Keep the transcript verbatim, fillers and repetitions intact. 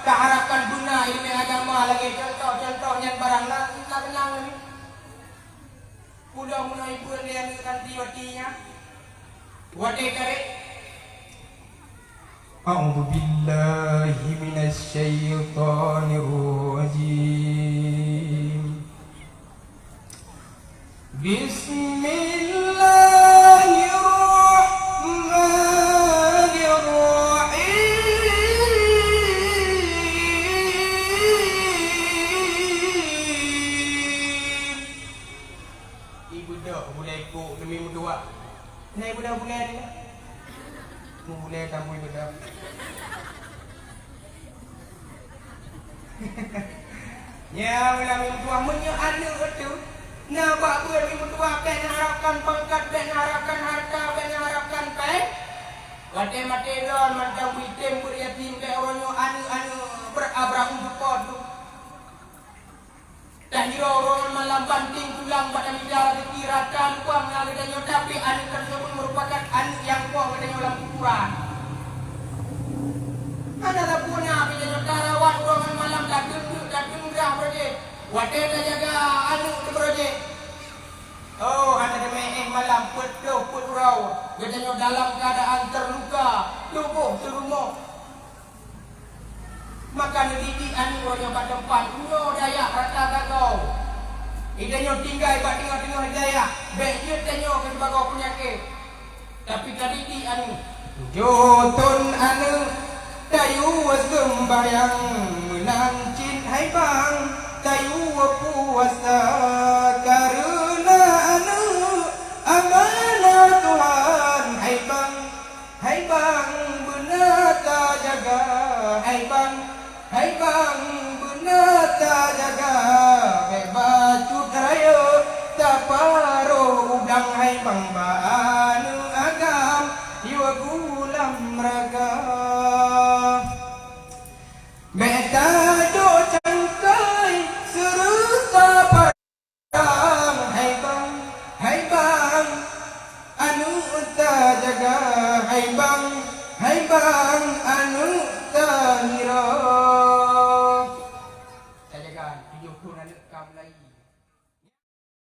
Taharapkan beuna ileumèe agama lagèe contoh-contoh nyan barang na, na keunong lé. Ulôn meunoe ipeue lé aneuëk santriwati nyan. Watèe karek. A'udzubillahi minasyaitonirrajim. Bismillahirrahmanirrahim. Ibeudôh gulèe kôk demi meutuah. Nai beudôh gulèe nyoe. Meugulèe tamui beudôh. Nyan, meunan meutuah, meunyoe aneuëk teuh na bak buet meutuah, bèk neuharapkan pangkat, bèk neuharapkan hareuta, bèk neuharapkan pèng. Watèe maté lôn mantong beuitem beuet yatim, bèk uroe nyoe aneuëk-aneuëk beurabra untuk po teuh. Tahiroe uroe malam banting tulang bak tamita rezeki rata lubang na geutanyoe, tapi aneuëk tersebut merupakan aneuëk nyang poh geutanyoe lam kuburan. Hana sapeue na geutanyoe tarawat uroe ngon malam, tateundeuk, tateungrah beurojéh. Watèe tajaga aneuëk teuh beurojéh, oh, hana teumé éh malam, peuet ploh peuet uroe geutanyoe dalam keuadaan terluka, tuboh teurumoh. Maka neudidik aneuëk uroe nyoe bak teumpat, nyoe dayah rata gagoe. Geutanyoe tinggai bak teungoh-teungoh dayah, bèk jeuet tanyoe keu sibagoe peunyakét. Tapi tadidik aneuëk. Tujoh thon aneuëk, tayue seumbahyang, meunan cit hai bang, tayue puasa, kareuna aneuëk amanah Tuhan hai bang. Hai bang, beuna tajaga, hai bang, hai bang, beuna tajaga. Bèk bacut rayeuk, taparoh udang, hai bang, bak aneuëk agam, yue gulam raga. Bèk tajok cangkai, seureuta Hai bang, hai bang, aneuëk tajaga, hai bang, hai bang,